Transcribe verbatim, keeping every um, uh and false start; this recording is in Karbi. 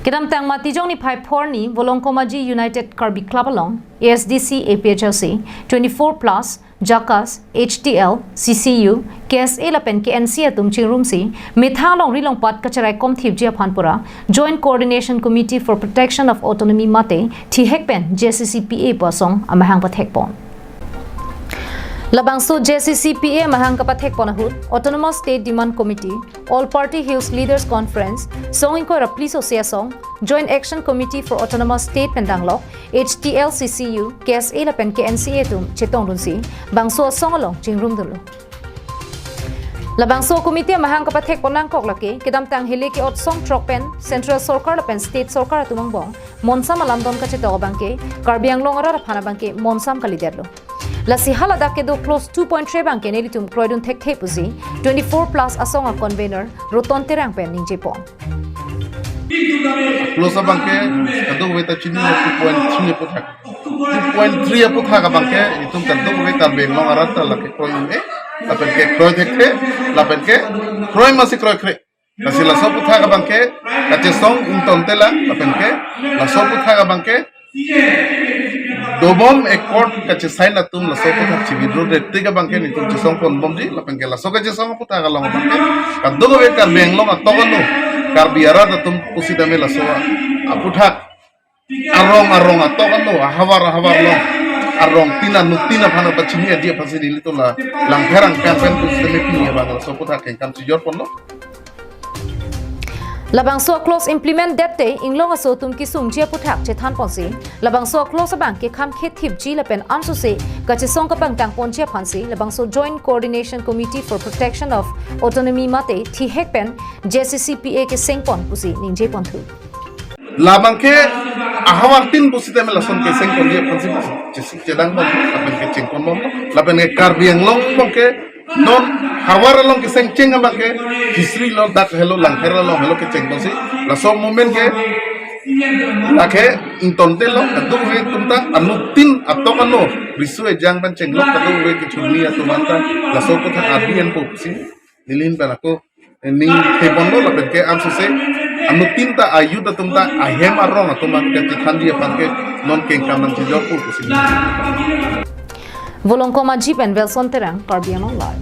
Kedamtang Matijong niphai phor arni Volongkom Aji United Karbi Club along A S D C, A P H L C, twenty-four plus, JACAS, H T L, C C U, K S A lapen K N C A atum chingrumsi methang along ri longpat kacheraikom thipji aphan pura Joint Coordination Committee for Protection of Autonomy mate THEC pen J C C P A pu asong amahang pathekpon. Labangso J C C P A amahang kapathekpon ahut Autonomous State Demand Committee, All Party Hills Leaders Conference, song ingkoi ra phli sose asong, Joint Action Committee for Autonomous State pen danglok, H T L, C C U, K S A lapen K N C A atum chetongdunsi bangso asong along chingrumdunlo. Labangso committee amahang kapathekpon nangkok lake kedamtang hile ke-ot song throk pen Central Sorkar lapen State Sorkar atum angbong monsam alamdon kachetok abangke, Karbi Anglong arat aphan abangke monsam kalidetlo. Lasi haladak kedo clause two point three abangke nelitum kroidun thekthe pusi twenty-four plus asong a-convener Roton Terang pen ningjepon. Clause abangke kadokave ta chini two point three aputhak. Two point three aputhak abangke itum kadokave Karbi Anglong arat ta lake kroi un-e, lapen ke kroi thekthe, lapen ke kroi masi kroikre. Lasi laso aputhak abangke kachesong ingtontelang, lapen ke laso aputhak abangke dobom accord kachesign atum laso aputhak chi-withdraw det tik abangke nelitum chesongponbomji, lapen ke laso kachesong aputhak along abangke kadokave Karbi Anglong atok anu Karbi arat atum pusitame laso aputhak arong arong atok anu, ahavar ahavar along arong tin anut tin aphan pachini aji aphansi nelitum la Langpher angkang pen pusitame pini abang laso aputhak kengkam chijorponlo. Labangso a-clause implement det te inglong aso atum kesungji aputhak chethanponsi labangso a-clause abangke kham khe thipji lapen ansose kachesong kapangtangponji aphansi labangso Joint Coordination Committee for Protection of Autonomy mate THEC pen J C C P A kesengpon pusi ningjeponthu. Labangke ahavar tin pusitame lason kesengponji aphansi chesik chedangpon, lapen ke chengponbom, lapen ke Karbi Anglong abangke non havar along kesengcheng abangke history lo, dak helo, Langpher along helo kechengponsi laso movement ke lake ingtontelo, kadokave atum ta anut tin atok anu riso ejang pen chenglok kadokave kechurni atum anta laso aputhak abi enpo pusi neli ahin pen ako ning theponlo, lapen ke ansose anut tin ta a-youth atum ta ahem arong atum an ke chethanji aphan ke non kengkam nangchijorpo pusi. Volongkom Aji pen Wilson Terang, Karbi Anglong Live.